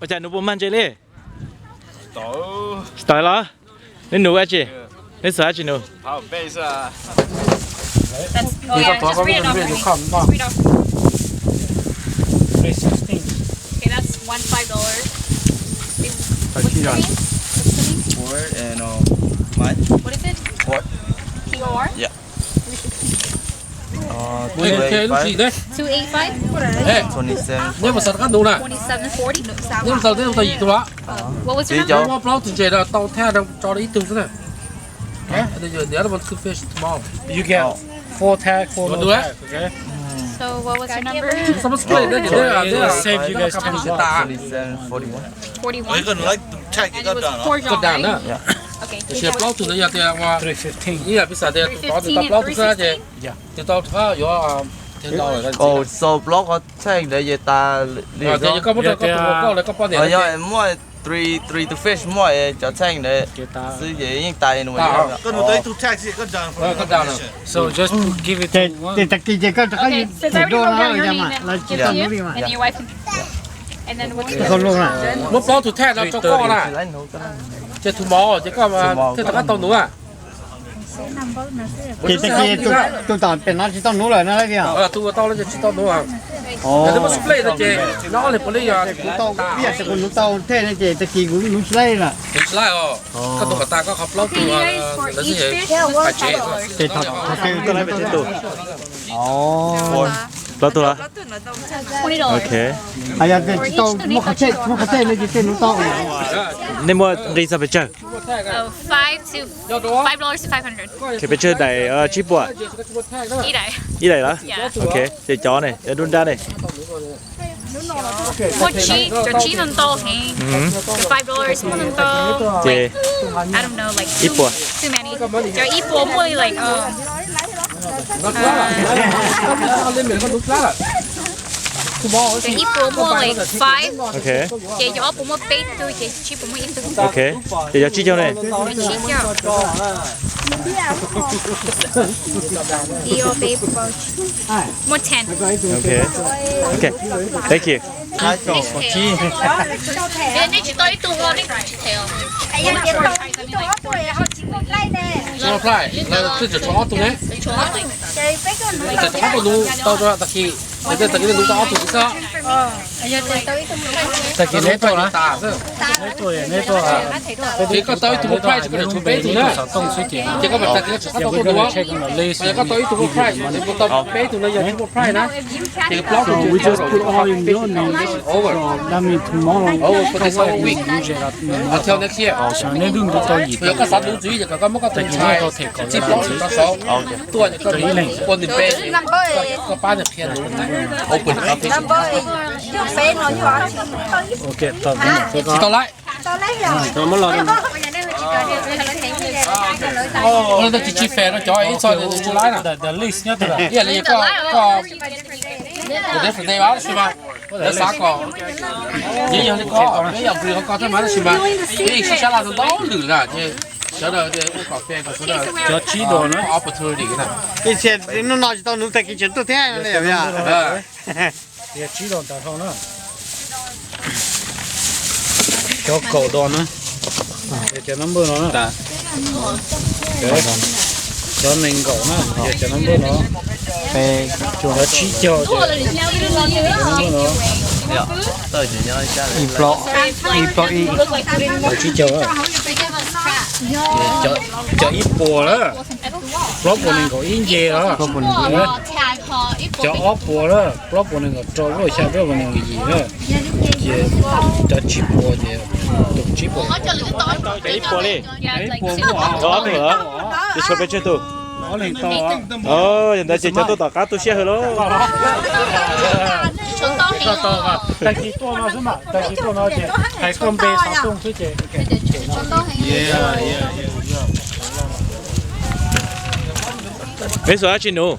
Ua cas nws puas mag ntse li? Tsis tau los? Neb nug dab tsi? Neb xav dab tsi nug? That's, oh yeah, just read it off for me. Just read off. Three sixteen. Okay, that's one five dollars. What's the name? What's the name? Ford and, uh, mine. What is it? Ford. P O R? Yeah. Ê, ê, lub tsis ne? Two eight five? Ê, twenty-seven neb mus xav rov qab nug na. Twenty-seven forty? Neb mus tau, neb mus tau yim tug los? What was your number? Neb muab plaub tug ntses rau tau thaj rau tso rau ib tug xwb na. Huh? And then you, the other one, two fish tomorrow. You get four tag, four no tag, okay? So what was your number? Save you guys ten bucks. Twenty-seven forty-one. Forty-one? Are you gonna like the tag? And it was four John, right? Yeah. Okay. Tiam sis plaub tug ntawd yog tias ua, three fifteen, ib yam peb xav tias tus tod nws tau plaub tug xwb ces tus tau rov qab yuav ten dollars. Ua, so plaub qhov tag ntawd ces tas li. Tias yog koj muab rau koj tus ua koj lawv koj poj niam. Yog muaj three, three to fish muaj cov tag ntawd xwb ces yeej tas. Koj nug tau ib tug tag xwb koj down. So just give it to one. Ces tag kis ces koj rov qab yuav them dua no los yog mas los tsis tau nug li mas. And then what's the... Muab plaub tug tag no rau koj na. Ces tus mov ces koj thiaj rov qab tau nuv. Ces tag kis tus tom pem no tsis tau nuv lawm no tiag. Tus ua tau los ces tsis tau nuv. Yog twb muab split no ces no li puav leej yog kuv tau ib yam li kuv nuv tau thiab no ces tag kis kuv nuv tsis laib lawm. Nuv tsis laib os. Koj tus kom tas koj qhov plaub tug lawv xwb ces pais tsev. Ces thov koj laib pes tsawg tus? Plaub tug los? Ok. Yog tias tsis tau muab qhov tshej, muab qhov tshej no ces tej nuv tau. Nej muaj nqi txog pes tsawg? Five to, five dollars to five hundred. Pes tsawg daim tsib puas? Ib daim los? Ok, ces cov ne, cov dub nrab ne? Muaj tsib, cov tsib no ntau heev. Cov five dollars muaj ntau ntau, like, I don't know, like, ib puas, too many. Cov ib puas muaj li, like, um, cov ib puas muaj, like, five. Ok. Ces cov ob puas muaj peb tug, ces tsib puas muaj ib tug. Ok. Ces cov tsib caug ne? Cov tsib caug. Ib ob peb plaub tsib. Muaj ten. Ok. Ok. Thank you. Nej tsis tau ib tug los nej tsis them os? Tsis muaj flight, lawv twb tseem tshuav ob tug ne. Tseem tshuav ob tug nuv tau rau tag kis, tag kis nuv tau ob tug xwb. Tag kis neb tuaj na. Ces koj tau ib tug muaj prize, koj tshuav peb tug na. Ces koj mam tag kis koj tshuav ob tug nuv. Yog koj tau ib tug muaj prize, ces kuv tau peb tug no yog tsis muaj prize na. Ces plaub tug. So we just put all in your name. Over. So that means tomorrow. Over for this whole week. Until next year. Xyov neb lub ntu tau yim. Yog koj xav nuv ntxiv ces kom koj muab koj tus ntxhais txij plaub tug rau saud tuaj, ces koj ua nws npe, koj pab nws qhia nuv. Open office. Tsis tau laib. Ua tsis tsis fair rau cov ib txhia tsis laib na. Ib yam li koj, koj, koj de fam de vaj si mas lawv xav kom, yeej yog li koj, yeej yog npws qhov koj thiab mas tab sis mas yeej sib sab laj ntau lwm na ces sawv daws ua kom fair kom sawv daws cov tsib dua na opportunity na. Ib txhia hnub no tsis tau nuv tag kis tseem tuaj thiab li. Yog tsib dos ntawd hlo na. Cov kaum dos na. Yog cov number no na. Cov nees nkaum na, yog cov number no. Cov tsib caug, cov number no. Ib plaub, ib plaub ib. Cov tsib caug. Cov ib puas na. Plaub puas nees nkaum ib nce los? Cov ob puas na, plaub puas nees nkaum rau, plaub xya, plaub puas nees nkaum yim na. Ces cov tsib puas ces tus tsib puas. Cov ib puas li. Cov ob tug los? Ces tshuav pes tsawg tus? Yog ntawd ces cov tuaj tom qab tu siab hwv lauj. Tag kis tuaj no xwb mas, tag kis tuaj no ces hais koj npe xov tooj xwb ces. Peb xuas dab tsi nus?